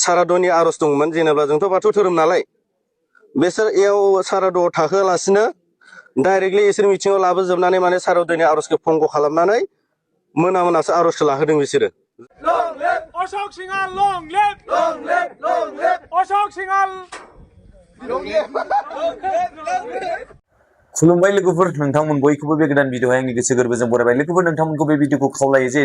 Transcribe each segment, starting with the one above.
सारादुनि आर'ज दंमोन जेनेबा जोंथ' बाथौ धोरोम नालाय बेसोर एयाव सारादुआव थाखोआलासिनो डाइरेक्टलि इसोर मिथिङाव लाबोजोबनानै माने सारादुनि आर'जखौ भंग खालामनानै मोनासो आर'जखौ लाहोदों बिसोरो अशोक सिंहाल long live अशोक सिंहाल खुलुमबाय लोगोफोर नोंथांमोन बयखौबो बे गोदान भिडिअ'आव आंनि गोसो गोरबोजों बरायबाय लोगोफोर नोंथांमोनखौ बे भिडिअ'खौ खावलायो जे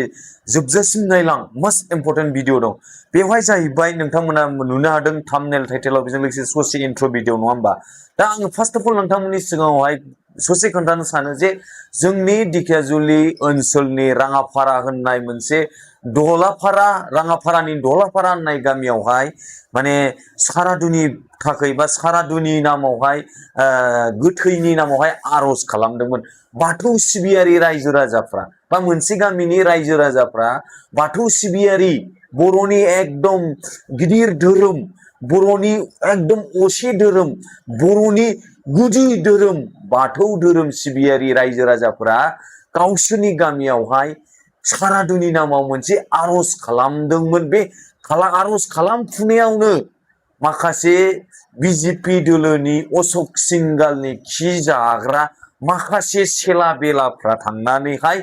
जोबजासिम नायलां मोस्ट इम्परटेन्ट भिडिअ दं बेवहाय जाहैबाय नोंथांमोना नुनो हादों थाम्बनेल टाइटेलाव बेजों लोगोसे ससे इन्ट्र भिडिअ नङा होमबा दा आङो फार्स्ट अफ अल नोंथांमोननि सिगाङावहाय ससे खोन्थानो सानो जे जोंनि दिकेजुलि ओनसोलनि राङापारा होननाय मोनसे राङापारानि दलापारा होननाय गामियावहाय माने सारादुनि थाखाय बा सारादुनि नामावहाय गोथैनि नामावहाय आर'ज खालामदोंमोन बाथौ सिबियारि रायजो राजाफ्रा बा मोनसे गामिनि रायजो राजाफ्रा बाथौ सिबियारि बर'नि एकदम गिदिर धोरोम बर'नि एकदम असे धोरोम बर'नि गुदि धोरोम बाथौ धोरोम सिबियारि रायजो राजाफ्रा गावसोरनि गामियावहाय सारादुनि नामाव मोनसे आर'ज खालामदोंमोन बे आर'ज खालामफुनायावनो माखासे बिजेपि दोलोनि अशोक सिंगालनि खि जाग्रा माखासे सेला बेलाफ्रा थांनानैहाय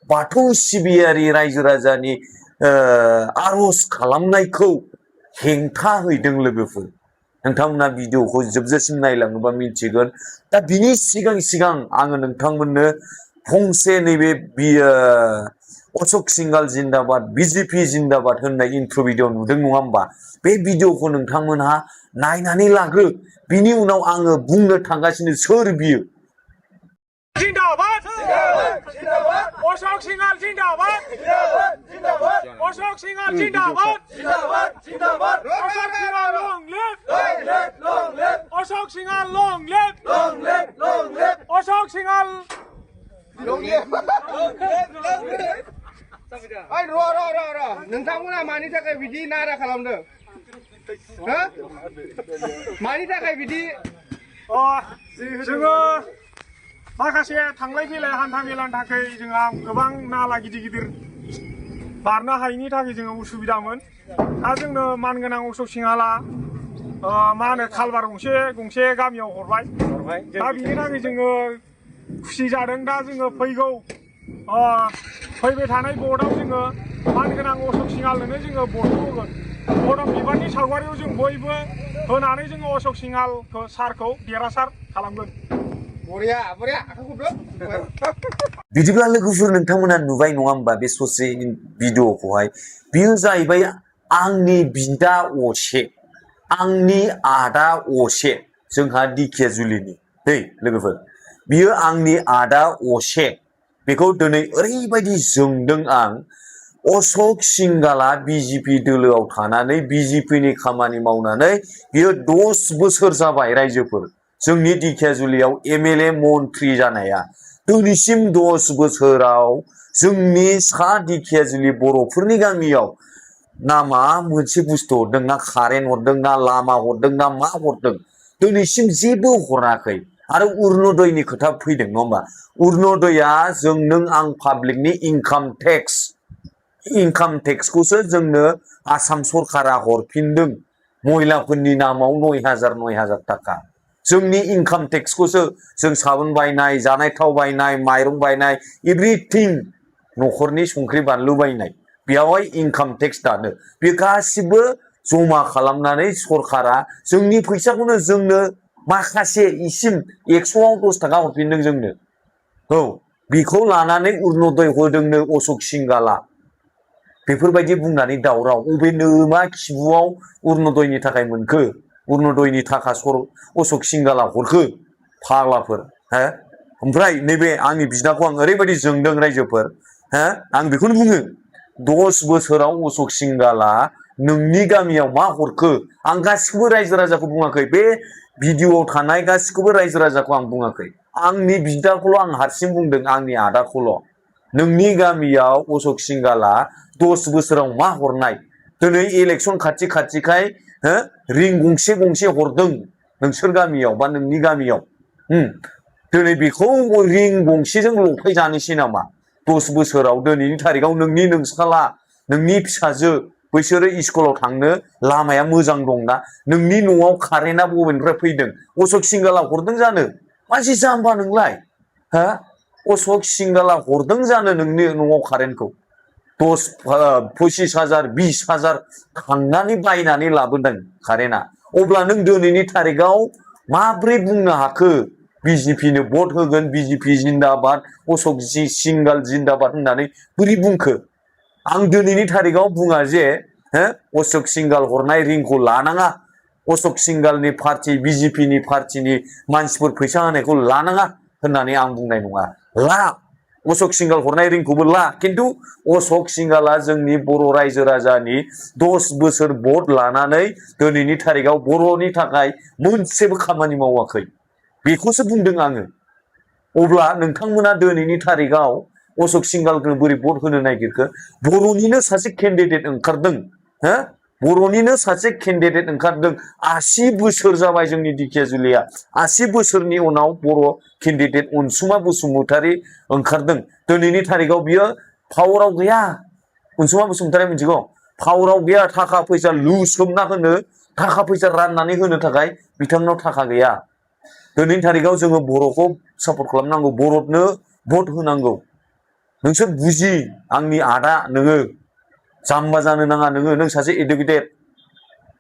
बाथौ सिबियारि रायजो राजानि आर'ज खालामनायखौ हेंथा हैदों लोगोफोर नोंथांमोना भिडिअखौ जोबजासिम नायलाङोबा मिन्थिगोन दा बिनि सिगां आङो नोंथांमोननो फंसे नैबे अशोक सिंगाल जिन्दाबाद बिजेपि जिन्दाबाद होननाय इन्ट्र भिडिअ नुदों नङा होमबा बे भिडिअखौ नोंथांमोनहा नायनानै लाग्रो बिनि उनाव आङो बुंनो थांगासिनो सोर बियो जिंदाबाद अशोक सिंहाल जिंदाबाद अशोक सिंहाल जिंदाबाद Ashok Sinhal long live Ashok Sinhal long live Ashok Sinhal नोंथांमोना मानि थाखाय बिदि नारा खालामदों मानि थाखाय बिदि जोङो माखासे थांलाय फैलाय हान्था मेलानि थाखाय जोंहा गोबां नाला गिदिर बारनो हायिनि थाखाय जोङो उसुबिदामोन दा जोंनो मानगोनां अशोक सिंहाला मा होनो कालभार गंसे गामियाव हरबाय दा बिनि थाखाय जोङो खुसि जादों दा जोङो फैबाय थानाय भटआव जोङो मानगोनां अशोक सिंहालनो जोङो भटखौ होगोन भट अफ बिबारनि सावगारियाव जों बयबो होनानै जोङो अशोक सिंहालखौ सारखौ देरहासार खालामगोन बिदिब्ला लोगोफोर नोंथांमोना नुबाय नङा होमबा बे ससे भिडिअखौहाय बियो जाहैबाय आंनि बिदा असे आंनि आदा असे जोंहा दिकेजुलिनि दै लोगोफोर बियो आंनि आदा असे बेखौ दिनै ओरैबायदि जोंदों आं अशोक सिंगाला बिजेपि दोलोआव थानानै बिजेपिनि खामानि मावनानै बियो 10 बोसोर जाबाय रायजोफोर जोंनि दिकेजुलियाव एमएलए मन्त्रि जानाया दिनैसिम 10 बोसोराव जोंनि सा दिकेजुलि बर'फोरनि गामियाव ना मा मोनसे बुस्थु हरदों ना कारेन्ट हरदों ना लामा हरदों ना मा हरदों दिनैसिम जेबो हराखै आरो अरुणोदयनि खोथा फैदों नङा होमबा अरुणोदया जों नों आं पाब्लिकनि इनकाम टेक्सखौसो जोंनो आसाम सरकारा हरफिनदों महिलाफोरनि नामाव 9,000 थाखा जोंनि इनकाम टेक्सखौसो जों साबोन बायनाय जानाय थाव बायनाय माइरं बायनाय एभ्रिथिं न'खरनि संख्रि बानलु बायनाय बेयावहाय इनकाम टेक्स दानो बे गासिबो जमा खालामनानै सरकारा जोंनि फैसाखौनो जोंनो माखासे इसिम 100आव 10 थाखा हरफिनदों जोंनो औ बेखौ लानानै अरुणोदय होदोंनो अशोक सिंगाला बेफोरबायदि बुंनानै दावराव अबे नोमा खिबुआव अरुणोदयनि थाखाय मोनखो अरुणोदयनि थाखा अशोक सिंगाला हरखो फाग्लाफोर हो ओमफ्राय नैबे आंनि बिदाखौ आं ओरैबायदि जोंदों रायजोफोर हो आं बेखौनो बुङो 10 बोसोराव अशोक सिंगाला नोंनि गामियाव मा हरखो आं गासिखौबो रायजो राजाखौ बुङाखै बे भिडिअआव थानाय गासिखौबो रायजो राजाखौ आं बुङाखै आंनि बिदाखौल' आं हारसिं बुंदों आंनि आदाखौल' नोंनि गामियाव अशोक सिंगाला 10 बोसोराव मा हरनाय दिनै इलेक्सन खाथिखाय रिं गंसे हरदों नोंसोर गामियाव बा नोंनि गामियाव दिनै बेखौ रिं गंसेजों लफायजानोसै नामा 10 बोसोराव दिनैनि थारिखआव नोंनि नोंसाला नोंनि फिसाजो बैसोरो स्कुलाव थांनो लामाया मोजां दंना नोंनि न'आव कारेन्टआ बबेनिफ्राय फैदों अशक सिंगाला हरदों जानो मानसि जाम्बा नोंलाय हा अशक सिंगाला हरदों जानो नोंनि न'आव कारेन्टखौ 25,000 20,000 थांनानै बायनानै लाबोदों कारेन्टआ अब्ला नों दिनैनि थारिखआव माब्रै बुंनो हाखो बिजेपिनो भट होगोन बिजेपि जिन्दाबाद अशक सिंगाल जिन्दाबाद होननानै बोरै बुंखो आं दिनैनि थारिखआव बुङा जे अशक सिंगाल हरनाय रिंखौ लानाङा अशक सिंगालनि पार्टी बिजेपिनि पार्टीनि मानसिफोर फैसा होनायखौ लानाङा होननानै आं बुंनाय नङा ला अशक सिंगाल हरनाय रिंखौबो ला खिन्थु अशक सिंगाला जोंनि बर' रायजो राजानि 10 बोसोर भट लानानै दिनैनि थारिखआव बर'नि थाखाय मोनसेबो खामानि मावाखै बेखौसो बुंदों आङो अब्ला नोंथांमोना दिनैनि थारिखआव अशक सिंगालखौ बोरै भट होनो नागिरखो बर'निनो सासे केन्डिडेट ओंखारदों हो बर'निनो सासे केन्डिडेट ओंखारदों 80 बोसोर जाबाय जोंनि दिखियाजुलिया 80 बोसोरनि उनाव बर' केन्डिडेट अनसुमा बसुमतारी ओंखारदों दिनैनि थारिखआव बियो पावाराव गैया अनसुमा बसुमतारी मिथिगौ पावाराव गैया थाखा फैसा लुसोमना होनो थाखा फैसा राननानै होनो थाखाय बिथांनाव थाखा गैया दिनैनि थारिखआव जोङो बर'खौ सापर्ट खालामनांगौ बर'नो भट होनांगौ नोंसोर बुजि आंनि आदा नोङो जाम्बा जानो नाङा नों सासे एडुकेटेड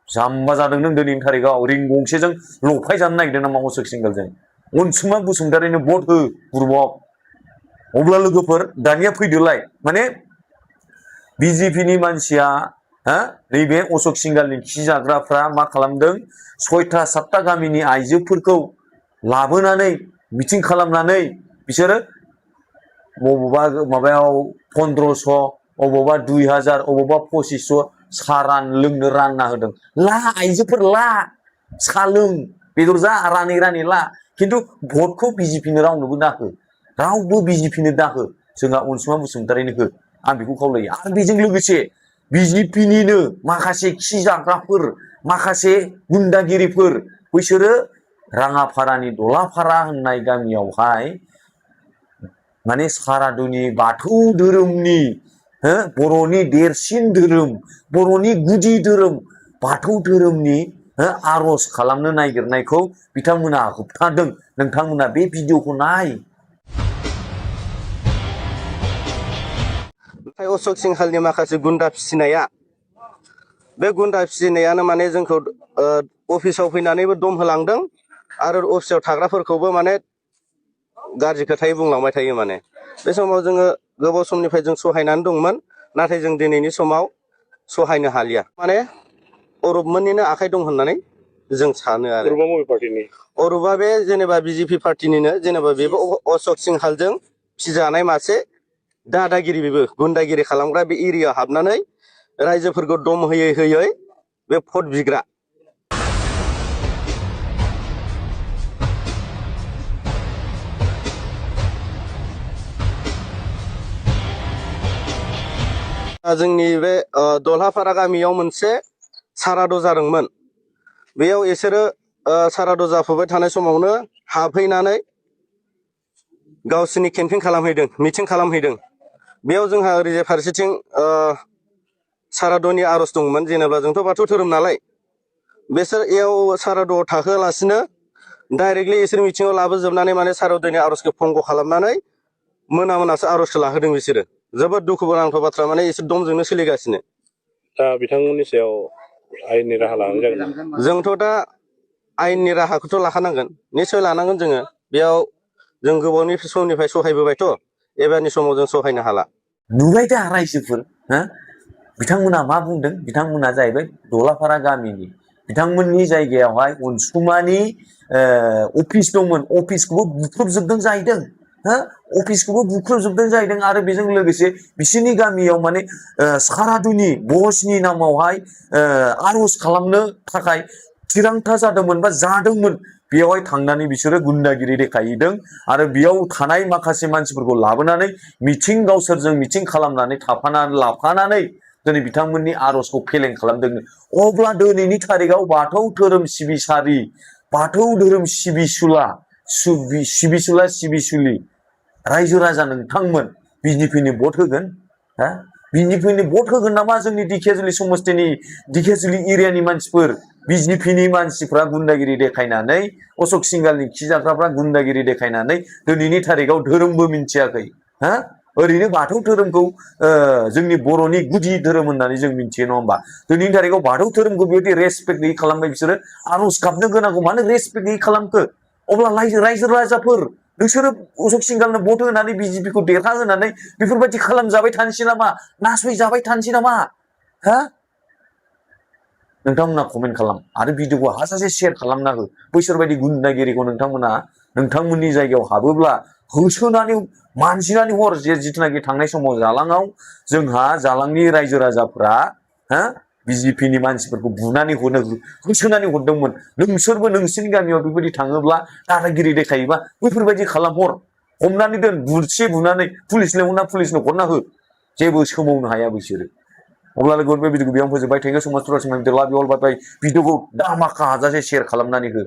जाम्बा जादों नों दिनैनि थारिखआव रिं गंसेजों लफाय जानो नागिरदों नामा अशक सिंगालजों अनसुमा बसुमतारीनो भट हो बुरबक अब्ला लोगोफोर दानिया फैदोलाय माने बिजेपिनि मानसिया नैबे अशक सिंगालनि खि जाग्राफ्रा मा खालामदों 6टा 7टा गामिनि आइजोफोरखौ लाबोनानै मिटिं खालामनानै बिसोरो बबावबा माबायाव 1500 अबावबा 2000 अबावबा 2500 सा लोंनो रानना होदों ला आइजोफोर ला सा लों बेदर जा रानै ला खिन्थु भटखौ बिजेपिनो रावनोबो दाहो रावबो बिजेपिनो दाहो जोंहा अनसुमा बसुमतारीनो हो आं बेखौ खावलायो आरो बेजों लोगोसे बिजेपिनिनो माखासे खि जाग्राफोर माखासे गुन्दागिरिफोर बैसोरो राङाफारानि दलाफारा होननाय गामियावहाय माने सारादुनि बाथौ धोरोमनि बर'नि देरसिन धोरोम बर'नि गुदि धोरोम बाथौ धोरोमनि आर'ज खालामनो नागिरनायखौ बिथांमोना होबथादों नोंथांमोना बे भिडिअखौ नाय नाथाय अशक सिंगालनि माखासे गुन्दा फिसिनाया बे गुन्दा फिसिनायानो माने जोंखौ अफिसाव फैनानैबो दम होलांदों आरो अफिसाव थाग्राफोरखौबो माने गाज्रि खोथायै बुंलांबाय थायो माने बे समाव जोङो गोबाव समनिफ्राय जों सहायनानै दंमोन नाथाय जों दिनैनि समाव सहायनो हालिया माने अरुपमोननिनो आखाइ दं होननानै जों सानो आरो अरुपा बे जेनेबा बिजेपि पार्टीनिनो जेनेबा बेबो अशक सिंगालजों फिजानाय मासे दादागिरि बेबो गुन्दागिरि खालामग्रा बे एरियायाव हाबनानै रायजोफोरखौ दम होयै होयै बे भट बिग्रा जोंनि बे दलहापारा गामियाव मोनसे साराद जादोंमोन बेयाव इसोरो साराद जाफुबाय थानाय समावनो हाबहैनानै गावसोरनि केम्पिं खालामहैदों मिटिं खालामहैदों बेयाव जोंहा ओरैजाय फारसेथिं सारादनि आर'ज दंमोन जेनेबा जोंथ' बाथौ धोरोम नालाय बेसोर इयाव सारादआव थाहोआलासिनो डाइरेक्टलि इसोर मिटिङाव लाबोजोबनानै माने सारादनि आर'जखौ भंग खालामनानै मोनासो आर'जखौ लाहोदों बिसोरो जोबोद दुखु गोनांथाव बाथ्रा माने इसोर दमजोंनो सोलिगासिनो दा बिथांमोननि सायाव आयेननि राहा लानाय जागोन जोंथ' दा आयेननि राहाखौथ' लाखानांगोन निस्सय लानांगोन जोङो बेयाव जों गोबावनि समनिफ्राय सहायबोबायथ' एबारनि समाव जों सहायनो हाला नुबाय दा रायजोफोर बिथांमोना मा बुंदों बिथांमोना जाहैबाय दलापारा गामिनि बिथांमोननि जायगायावहाय अनसुमानि अफिस दंमोन अफिसखौबो बुख्रुबजोबदों जाहैदों अफिसखौबो बुख्रुबजोबदों जाहैदों आरो बेजों लोगोसे बिसोरनि गामियाव माने सारादुनि बसनि नामावहाय आर'ज खालामनो थाखाय थिरांथा जादोंमोन बा जादोंमोन बेयावहाय थांनानै बिसोरो गुन्दागिरि देखायहैदों आरो बेयाव थानाय माखासे मानसिफोरखौ लाबोनानै मिटिं गावसोरजों मिटिं खालामनानै लाफानानै दिनै बिथांमोननि आर'जखौ फेलें खालामदों अब्ला दिनैनि थारिखआव बाथौ धोरोम सिबिसारि बाथौ धोरोम सिबिसुला सिबिसुलि रायजो राजा नोंथांमोन बिजेपिनि भट होगोन बिजेपिनि भट होगोन नामा जोंनि दिखेजुलि समस्तिनि दिखेजुलि एरियानि मानसिफोर बिजेपिनि मानसिफ्रा गुन्दागिरि देखायनानै अशोक सिंगालनि खिजाग्राफ्रा गुन्दागिरि देखायनानै दिनैनि थारिखाव धोरोमबो मिन्थियाखै हा ओरैनो बाथौ धोरोमखौ जोंनि बर'नि गुदि धोरोम होननानै जों मिन्थियो नङा होमबा दिनैनि थारिखाव बाथौ धोरोमखौ बेबायदि रेसपेक्ट गैयै खालामबाय बिसोरो आर'ज गाबनो गोनांखौ मानो रेसपेक्ट गैयै खालामखो अब्ला रायजो राजाफोर नोंसोरो अशोक सिंगालनो भट होनानै बिजेपिखौ देरहाहोनानै बेफोरबायदि खालामजाबाय थानोसै नामा नासयजाबाय थानोसै नामा हा नोंथांमोना कमेन्ट खालाम आरो भिडिअखौ हाजासे शेयार खालामना हो बैसोरबायदि गुन्दागिरिखौ नोंथांमोना नोंथांमोननि जायगायाव हाबोब्ला होसोनानै मानजिनानै हर जे जिथुनाखि थांनाय समाव जालाङाव जोंहा जालांनि रायजो राजाफ्रा हा बिजेपिनि मानसिफोरखौ बुनानै होसोनानै हरदोंमोन नोंसोरबो नोंसिनि गामियाव बेबायदि थाङोब्ला दादागिरि देखायोबा बैफोरबायदि खालामहर हमनानै दोन बुसे बुनानै पुलिस लेंहरना पुलिसनो हरना हो जेबो सोमावनो हाया बिसोरो अब्ला लोगोफोर बे भिडिअखौ बेयावनो फोजोबबाय थेंक इउ सो माच फर वाचिं माय भिडिअ लाभ इउ अल बाय भिडिअखौ दामाखा हाजासे शेयार खालामनानै हो